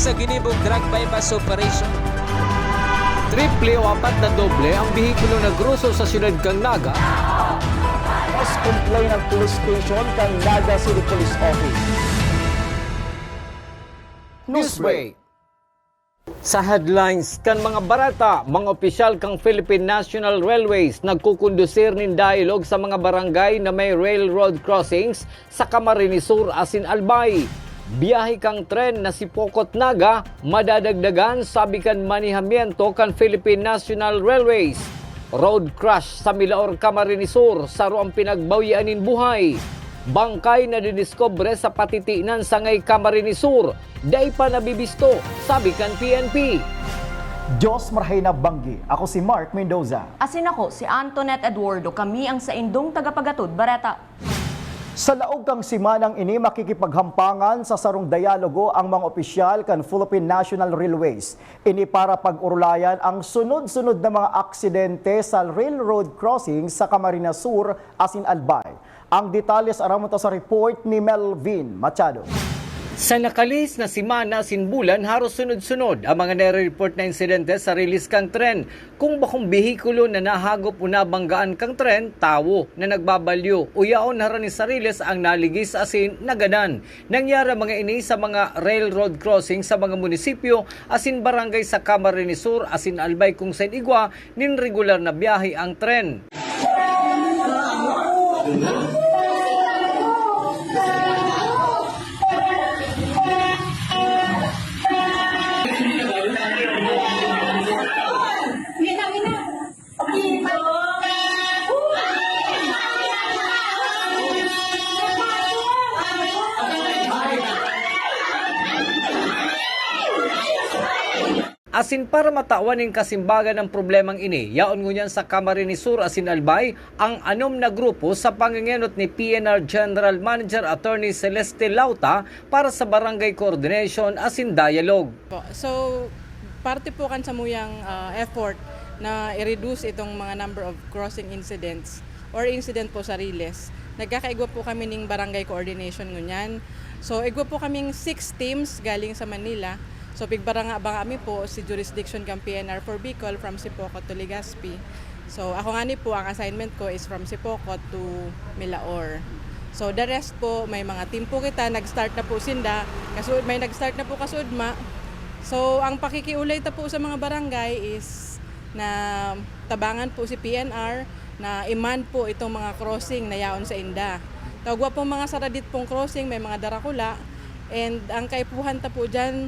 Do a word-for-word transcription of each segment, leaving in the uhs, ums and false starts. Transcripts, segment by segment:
Sa ginibong drug buy-bust operation. Triple o apat na doble ang behikulo na groso sa siyudad kan Naga. Mas complain ang police station kan Naga City Police Office. Newsbreak. Sa headlines kan mga bareta, mga opisyal kan Philippine National Railways nagkukondusir nin dialogue sa mga barangay na may railroad crossings sa Camarines Sur asin Albay. Biyahe kan tren na Sipocot-Naga madadagdagan sabi kan manehamiento kan Philippine National Railways. Road crash sa Milaor, Camarines Sur, saro ang pinagbawian nin buhay. Bangkay na diniskobre sa patitinan sangay Camarines Sur, dai pa nabibisto, sabi kan P N P. Diyos marhay na banggi. Ako si Mark Mendoza. Asin ako si Antoinette Eduardo. Kami ang saindong tagapagatod bareta. Sa laog kang simanang ini, makikipaghampangan sa sarong dialogo ang mga opisyal kan Philippine National Railways. Ini para pag-orolayan ang sunod-sunod na mga aksidente sa railroad crossing sa Camarines Sur asin Albay. Ang detalye sa aramon ta sa report ni Melvin Machado. Sa nakalihis na semana asin bulan, haros sunod-sunod ang mga nare-report na insidente sa rilis kan tren. Kung bakong behikulo na nahagop o nabanggaan kan tren, tawo na nagbabalyo o yaon harani sa riles ang naligis asin nagadan. Nangyari mga ini sa mga railroad crossing sa mga munisipyo asin barangay sa Camarines Sur asin Albay kung saen igwa nin regular na biyahe ang tren. Asin para matawan nin kasimbagan an problemang ini, yaon ngunyan sa Camarines Sur asin Albay ang anom na grupo sa pangengenot ni P N R General Manager Attorney Celeste Lauta para sa barangay coordination asin dialogue. So, parte po kan samuyang ah, effort na i-reduce itong mga number of crossing incidents or incident po sa Riles. Nagkakaigwa po kami ning barangay coordination ngunyan. So, igwa po kaming six teams galing sa Manila. So, pigbaranga-banga mi po si jurisdiction kan P N R for Bicol from Sipocot to Legazpi. So, ako ngani po, ang assignment ko is from Sipocot to Milaor. So, the rest po, may mga team po kita, nag-start na po sinda. Kasu may nag-start na po kasudma. So, ang pakikiulay ta po sa mga barangay is na tabangan po si P N R na i-man po itong mga crossing na yaon sa inda. Kagwa pong mga saradit pong crossing, may mga darakula. And ang kaipuhan ta po dyan,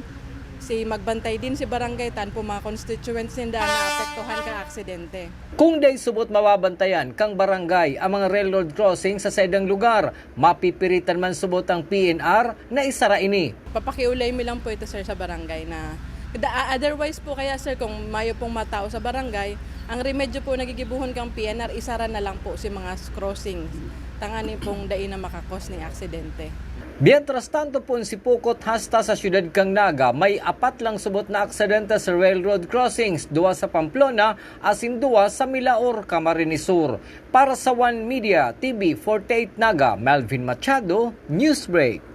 si magbantay din si barangay tan po mga constituents ninda ang naapektuhan kan aksidente. Kung dai subot mababantayan kang barangay ang mga railroad crossing sa saindang lugar, mapipiritan man subot ang P N R na isara ini. Papakiulay mi lang po ito, sir, sa barangay na da- otherwise po kaya, sir, kung mayo pong matao sa barangay, ang remedyo po nagigibuhon kang P N R, isara na lang po si mga s- crossing tangani pong dai na makakos ni aksidente. Mientras tanto, poon si Pukot hasta sa siyudad kan Naga, may apat lang subot na aksidente sa railroad crossings, duwa sa Pamplona asin duwa sa Milaor, Camarines Sur. Para sa One Media, T V forty-eight Naga, Melvin Machado, Newsbreak.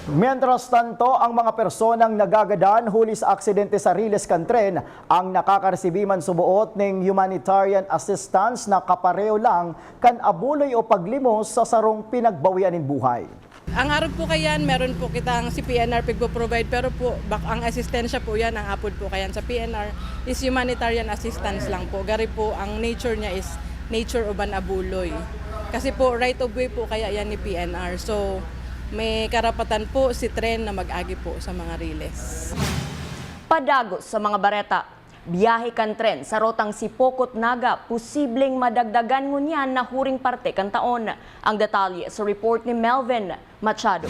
Mientras tanto, ang mga personang nagagadan huli sa aksidente sa riles kan tren ang nakakaresibi man suboot ning humanitarian assistance na kapareho lang kan abuloy o paglimos sa sarong pinagbawian nin buhay. Ang arog po kayan, meron po kitang C P N R pigpo-provide, pero po bak ang asistensya po yan, ang apod po kayan sa P N R is humanitarian assistance lang po. Gari po, ang nature niya is nature of an abuloy. Kasi po, right of way po kaya yan ni P N R. So, may karapatan po si tren na mag-agi po sa mga riles. Padagos sa mga bareta. Biyahe kan tren sa rotang Sipocot-Naga posibleng madagdagan ngunyan na huring parte kan taon. Ang detalye sa report ni Melvin Machado.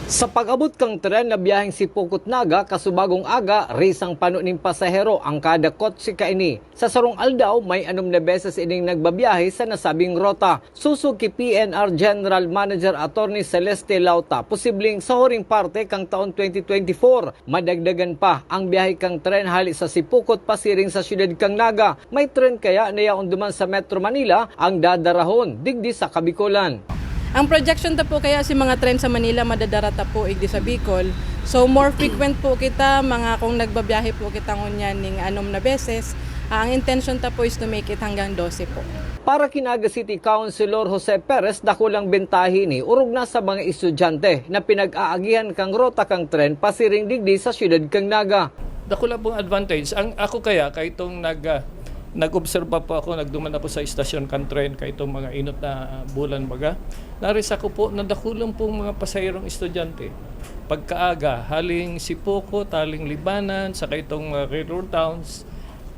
Sa pag-abot kan tren na biyaheng Sipocot-Naga, kasubagong aga, risang pano nin pasahero ang kada kotse kaini. Sa sarong aldaw, may anom na beses ining nagbabiyahe sa nasabing rota. Sosog ki P N R General Manager Attorney Celeste Lauta, posibleng sa huring parte kan taon twenty twenty-four, madagdagan pa ang biyahe kan tren hale sa Sipocot pasiring sa siyudad kan Naga. May tren kaya na yaon duman sa Metro Manila ang dadarahon digdi sa Kabicolan? Ang projection ta po kaya si mga tren sa Manila madadara ta po igdi sa Bicol. So, more frequent po kita, mga kung nagbabiyahe po kita ngunyan ning anom na beses, ah, ang intention ta po is to make it hanggang dose po. Para ki Naga City Councilor Jose Perez, dakulang bentahe ini orog na sa mga estudyante na pinag-aagihan kan rota kan tren pasiring digdi sa siyudad kan Naga. Dakula pong advantage. Ang ako kaya, kaitong nag, ah, nag-obserba po ako, nagduman ako sa istasyon kan tren, kaitong mga inot na bulan baga. Narisa ko po na dakulang pong mga pasahirong estudyante. Pagkaaga, haling Sipocot, haling Libanan, sa kaitong mga railroad towns,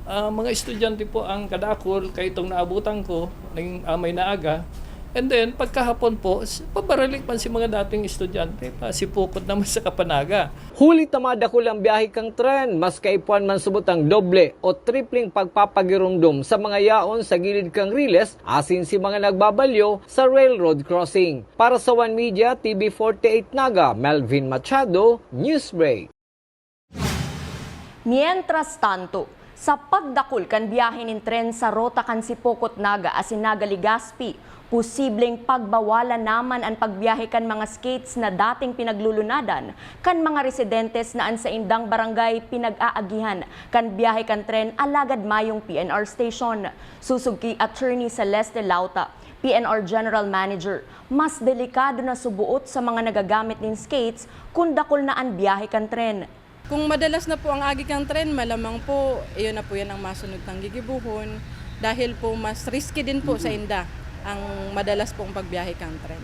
ah, mga estudyante po ang kadakol, kaitong naabutan ko, ning, ah, may naaga. And then, pagkahapon po, s- pabaralik man si mga dating estudyante, pa Sipocot naman sa Kapanaga. Huli ta madakul ang biyahe kan tren, mas kaipuhan man subot ang doble o tripleng pagpapagiromdom sa mga yaon sa gilid kan riles asin si mga nagbabalyo sa railroad crossing. Para sa One Media, T V forty-eight Naga, Melvin Machado, Newsbreak. Mientras tanto, sa pagdakul kan biyahe nin tren sa rota kan Sipocot Naga asin Naga Legazpi, posibleng pagbawalan naman an pagbiyahe kan mga skates na dating pinaglulunadan kan mga residentes na an saindang barangay pinag-aagihan kan biyahe kan tren alagad mayong P N R station. Sosog ki Attorney Celeste Lauta, P N R General Manager, mas delikado na suboot sa mga nagagamit nin skates kun dakul na an biyahe kan tren. Kung madalas na po ang agi kan tren, malamang po, iyon na po yan ang masunod kang gigibuhon dahil po mas risky din po sa inda ang madalas pong pagbiyahe kang tren.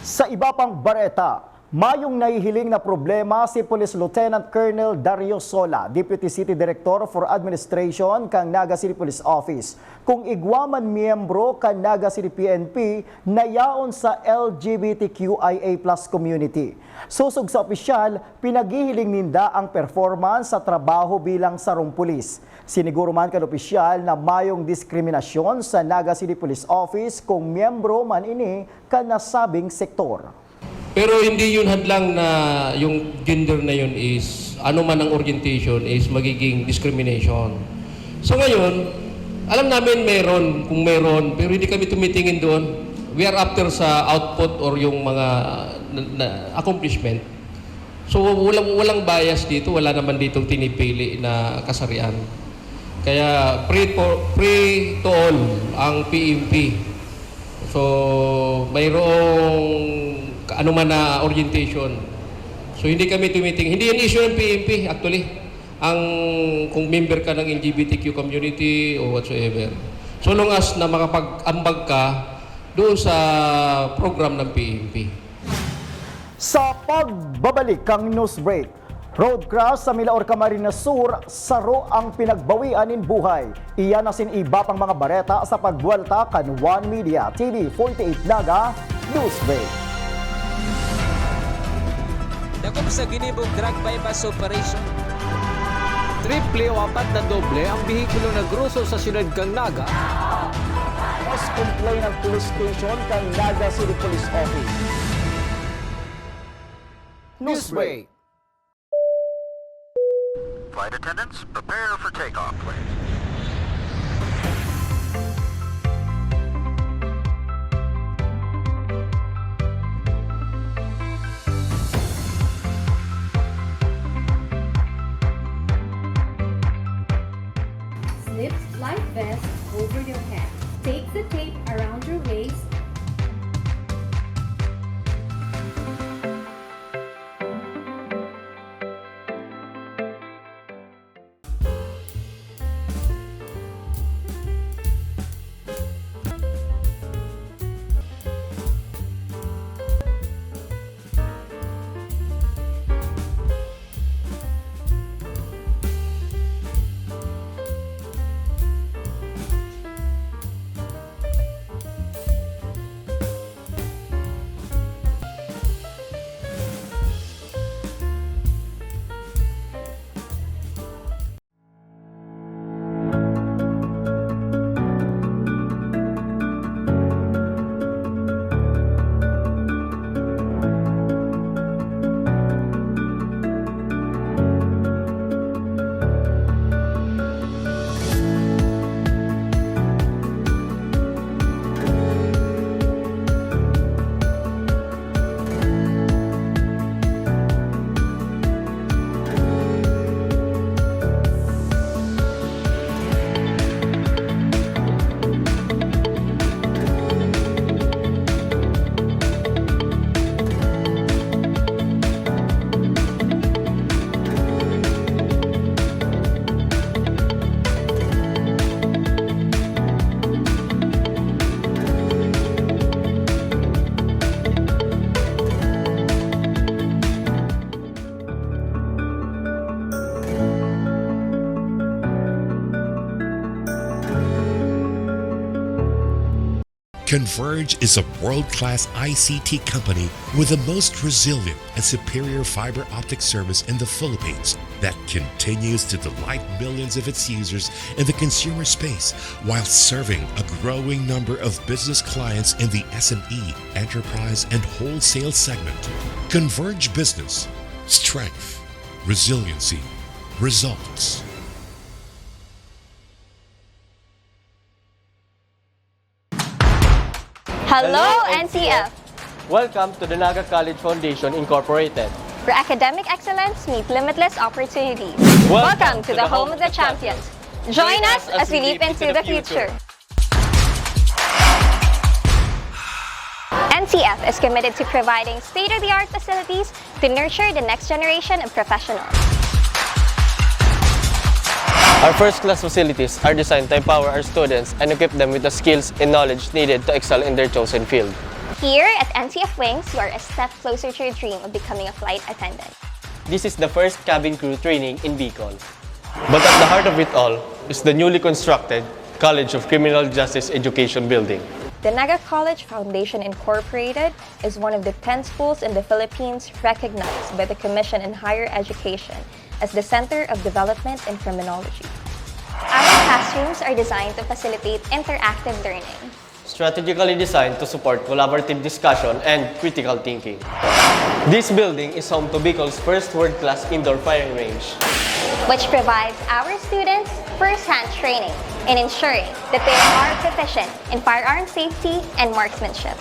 Sa iba pang bareta, mayong nahihiling na problema si Police Lieutenant Colonel Dario Sola, Deputy City Director for Administration kan Naga City Police Office, kung igwa man miyembro kan Naga City P N P na yaon sa L G B T Q I A plus community. Sosog sa opisyal, pinaghihiling ninda ang performance sa trabaho bilang sarong pulis. Siniguro man kan opisyal na mayong diskriminasyon sa Naga City Police Office kung miyembro man ini kan nasabing sektor. Pero hindi yun hadlang na yung gender na yun is, ano man ang orientation, is magiging discrimination. So ngayon, alam namin meron, kung meron, pero hindi kami tumitingin doon. We are after sa output or yung mga na, na, accomplishment. So walang, walang bias dito, wala naman ditong tinipili na kasarian. Kaya free, for, free to all ang P N P. So mayroong ano man na orientation. So hindi kami tumiting, hindi yan issue ng P N P actually. Ang kung member ka ng L G B T Q community o whatsoever. So long as na makapag-ambag ka doon sa program ng P N P. Sa pagbabalik kan news break, road crash sa Milaor, Camarines Sur, saro ang pinagbawian nin buhay. Iyan asin iba pang mga bareta sa pagbuwelta kan One Media T V forty-eight Naga News Break. Dakop sa ginibong drug buy-bust operation. Triple o apat na doble ang behikulo na groso sa siyudad kan Naga. Mas complain ang police station kan Naga City Police Office. Newsbreak. Flight attendants, prepare for takeoff, please. Slip life vest over your head. Take the tape around your waist. Converge is a world-class I C T company with the most resilient and superior fiber optic service in the Philippines that continues to delight millions of its users in the consumer space while serving a growing number of business clients in the S M E, enterprise, and wholesale segment. Converge Business. Strength. Resiliency. Results. Hello, N C F! Welcome to the Naga College Foundation Incorporated. Where academic excellence meets limitless opportunities. Welcome to the home of the champions. Join us as we leap into the future. N C F is committed to providing state-of-the-art facilities to nurture the next generation of professionals. Our first-class facilities are designed to empower our students and equip them with the skills and knowledge needed to excel in their chosen field. Here at N C F Wings, you are a step closer to your dream of becoming a flight attendant. This is the first cabin crew training in Bicol. But at the heart of it all is the newly constructed College of Criminal Justice Education Building. The Naga College Foundation Incorporated is one of the ten schools in the Philippines recognized by the Commission on Higher Education as the Center of Development in Criminology. Our classrooms are designed to facilitate interactive learning. Strategically designed to support collaborative discussion and critical thinking. This building is home to Bicol's first world-class indoor firing range, which provides our students first-hand training in ensuring that they are proficient in firearm safety and marksmanship.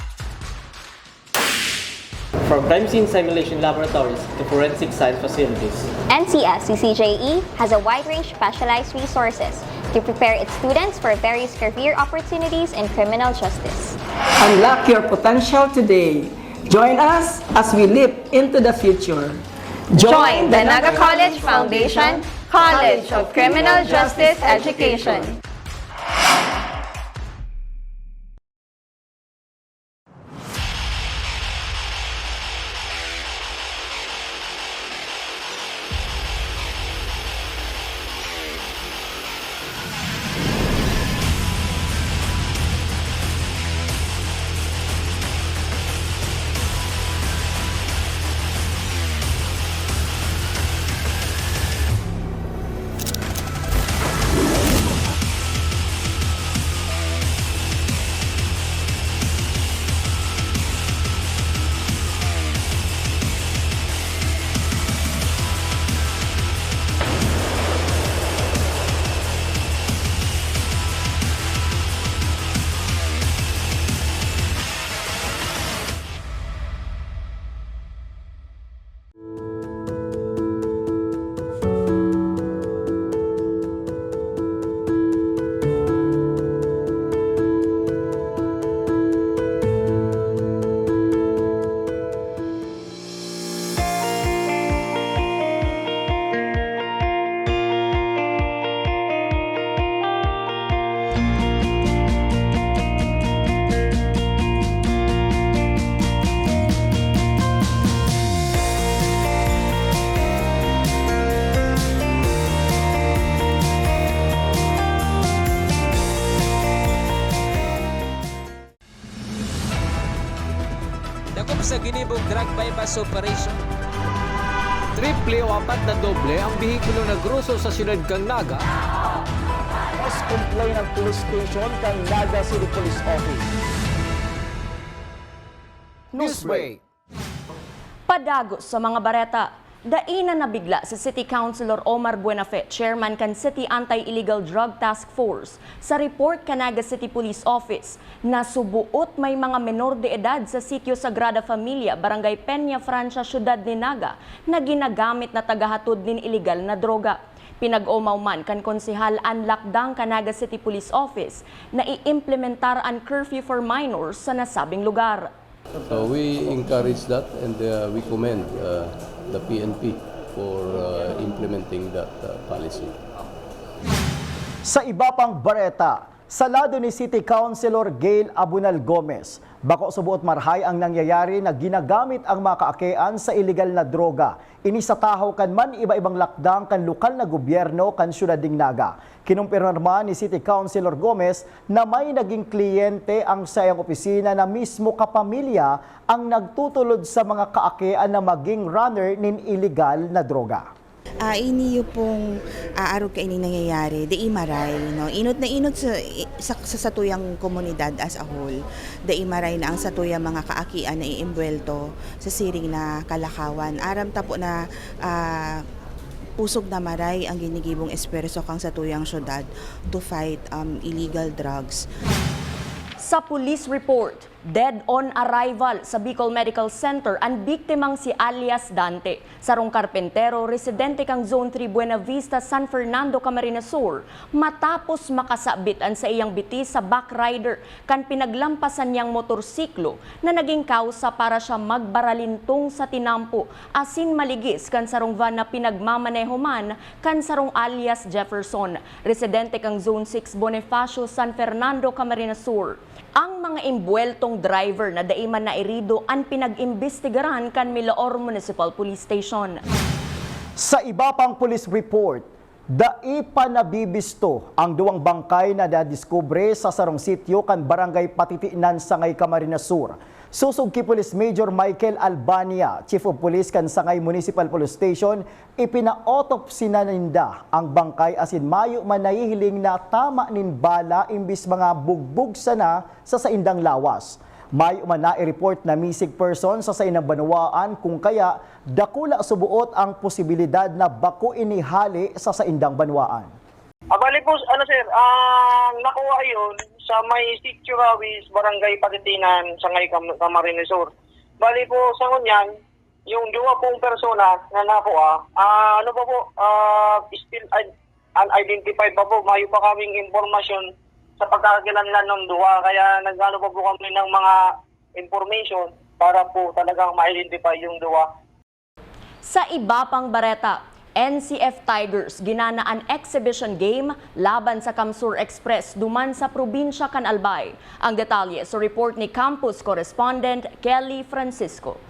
From crime scene simulation laboratories to forensic science facilities, N C F C C J E has a wide range of specialized resources to prepare its students for various career opportunities in criminal justice. Unlock your potential today. Join us as we leap into the future. Join the Naga College Foundation College of Criminal Justice Education. Dakop sa ginibong drug buy-bust operation. Triple o apat na doble ang behikulo na groso sa siyudad kan Naga. Mas complain ang police station kan Naga City Police Office. Newsbreak. Padagos sa mga bareta. Dai na nabigla si City Councilor Omar Buenafe, chairman kan City Anti-Illegal Drug Task Force, sa report kan Naga City Police Office na suboot may mga menor de edad sa sitio Sagrada Familia, Barangay Peña Francia, Syudad nin Naga, na ginagamit na tagahatod nin iligal na droga. Pinag-omaw man kan konsehal an lakdang kan Naga City Police Office na iimplementar an curfew for minors sa nasabing lugar. So we encourage that and uh, we commend uh, the P N P for uh, implementing that uh, policy. Sa iba pang bareta, sa lado ni City Councilor Gail Abunal Gomez, Bako suboot marahay ang nangyayari na ginagamit ang mga kaakian sa iligal na droga. Ini sa tahaw kan man iba-ibang lakdang kan lokal na gobyerno kan siyudad nin Naga. Kinumpirma man ni City Councilor Gomez na may naging kliyente ang saiyang opisina na mismo kapamilya ang nagtutulod sa mga kaakian na maging runner nin iligal na droga. Ah, ini yung pong aarog kaini nangyayari, dai maray, no? Inot na inot sa, sa, sa satuyang komunidad as a whole. Dai maray na ang satuyang mga kaakian na iimbwelto sa siring na kalakawan. Aram ta po na ah, pusog na maray ang ginigibong esfuerso kang satuyang syudad to fight um, illegal drugs. Sa police report, dead on arrival sa Bicol Medical Center an biktimang si alias Dante, sarong karpentero residente kan Zone three Buena Vista, San Fernando, Camarines Sur, matapos makasabit an saiyang biti sa back rider kan pinaglampasan niyang motorsiklo na naging kausa para siya magbaralintong sa tinampo asin maligis kan sarong van na pinagmamaneho man kan sarong alias Jefferson, residente kan Zone six Bonifacio, San Fernando, Camarines Sur. Ang mga imbweltong driver na dai man nairido an pinag-imbestigaran kan Milaor Municipal Police Station. Sa iba pang police report, dai pa nabibisto ang duwang bangkay na nadiskubre sa sarong sityo kan Barangay Patitinan, Sangay, Camarines Sur. Sosog ki Police Major Michael Albania, Chief of Police kan Sangay Municipal Police Station, ipina-autopsy na ninda ang bangkay asin mayo man nahihiling na tama nin bala imbis mga bugbog sana sa saindang lawas. Mayo man nai-report na missing person sa saindang banwaan, kung kaya dakula suboot ang posibilidad na bako ini hale sa saindang banwaan. Ah, bali po, ano sir, ang nakuha yun sa may Sitio Rawis, Barangay Patitinan, Sangay Cam- Camarines Sur. Bali po, sa ngunyan, yung duwa pong persona na nakuha, ah, ano pa po, ah, still un- unidentified pa po. Mayo pa kaming impormasyon sa pagkakakilanlan ng duwa. Kaya nagano pa po kami ng mga information para po talagang ma-identify yung duwa. Sa iba pang bareta, N C F Tigers ginana an exhibition game laban sa Kamsur Express duman sa probinsya kan Albay. Ang detalye sa report ni campus correspondent Kelly Francisco.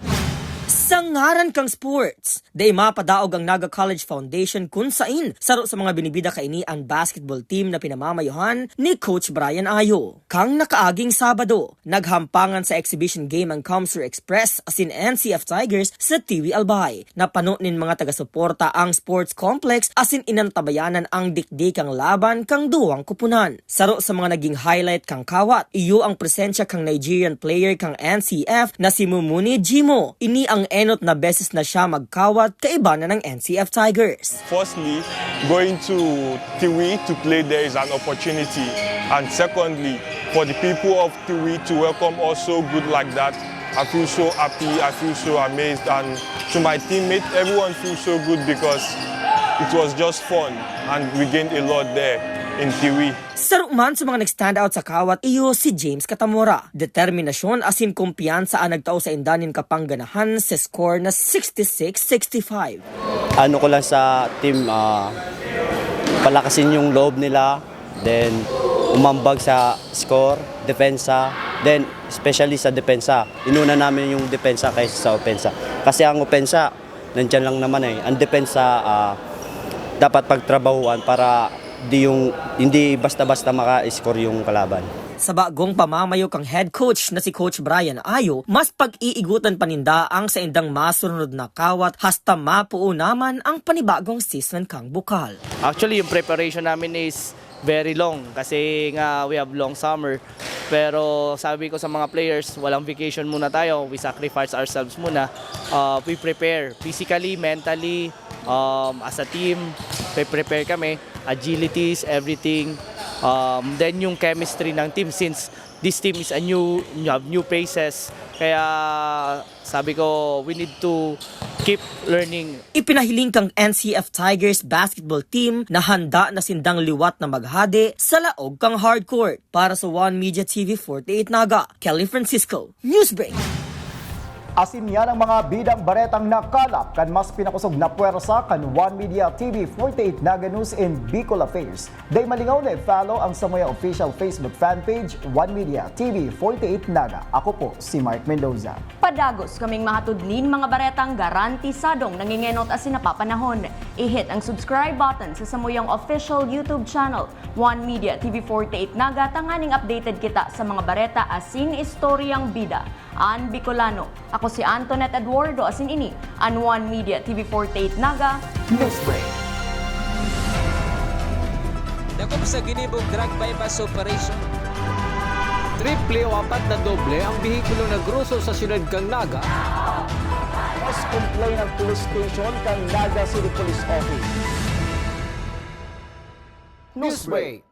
Sa ngaran kang sports, dai mapadaog ang Naga College Foundation kun sain saro sa mga binibida kaini an basketball team na pinamamayohan ni Coach Brian Ayo. Kang nakaaging Sabado, naghampangan sa exhibition game ang Kamsur Express asin N C F Tigers sa Tiwi Albay. Napano nin mga taga-suporta ang sports complex asin inantabayanan ang dikdikang laban kang duwang kupunan. Saro sa mga naging highlight kang kawat, iyo ang presensya kang Nigerian player kang N C F na si Mumuni Jimo. Ini ang enot na beses na siya magkawat kaiba na ng N C F Tigers. Firstly, going to Tiwi to play there is an opportunity. And secondly, for the people of Tiwi to welcome us so good like that, I feel so happy, I feel so amazed. And to my teammates, everyone feels so good because it was just fun and we gained a lot there in Tiwi. Saro man sa mga nag-stand out sa kawat iyo si James Catamora. Determinasyon asin kumpiyansa ang nagtao sa inda nin kapangganahan sa score na sixty-six sixty-five. Ano ko lang sa team, ah, palakasin yung loob nila, then umambag sa score, depensa, then especially sa depensa. Inuna namin yung depensa kaysa sa opensa. Kasi ang opensa, nandyan lang naman eh. Ang depensa, ah, dapat pagtrabahuan para di yung, hindi basta-basta maka-score yung kalaban. Sa bagong pamamayo kang head coach na si Coach Brian Ayo, mas pag-iigutan pa ninda ang saindang masunod na kawat hasta mapuo naman ang panibagong season kang Bukal. Actually, yung preparation namin is very long kasi nga we have long summer. Pero sabi ko sa mga players, walang vacation muna tayo. We sacrifice ourselves muna. Uh, we prepare physically, mentally, um, as a team. Pre-prepare kami. Agilities, everything. Um, then yung chemistry ng team, since this team is a new, you have new faces. Kaya sabi ko, we need to keep learning. Ipinahiling kang N C F Tigers basketball team na handa na sindang liwat na maghade sa laog kang hardcourt. Para sa One Media T V forty-eight Naga, Kelly Francisco, Newsbreak. Asin yan ang mga bidang baretang nakalap kan mas pinakosog na pwersa kan One Media T V forty-eight Naga News and Bicol Affairs. Dai malingaw na i-follow ang samuyang official Facebook fan page, One Media T V forty-eight Naga. Ako po si Mark Mendoza. Padagos kaming mahatod nin mga baretang garantisadong nangingenot asin napapanahon. I-hit ang subscribe button sa samuyang official YouTube channel, One Media T V forty-eight Naga, tanganing updated kita sa mga bareta asin istoryang bida an Bicolano. Ako si Antoinette Eduardo, asin ini an One Media T V forty-eight Naga Newsbreak. Dakop sa ginibong drug buy-bust operation. Triple o apat na doble ang behikulo na gruso sa siyudad kan Naga. Mas complain ang police station kan Naga City Police Office. Newsbreak.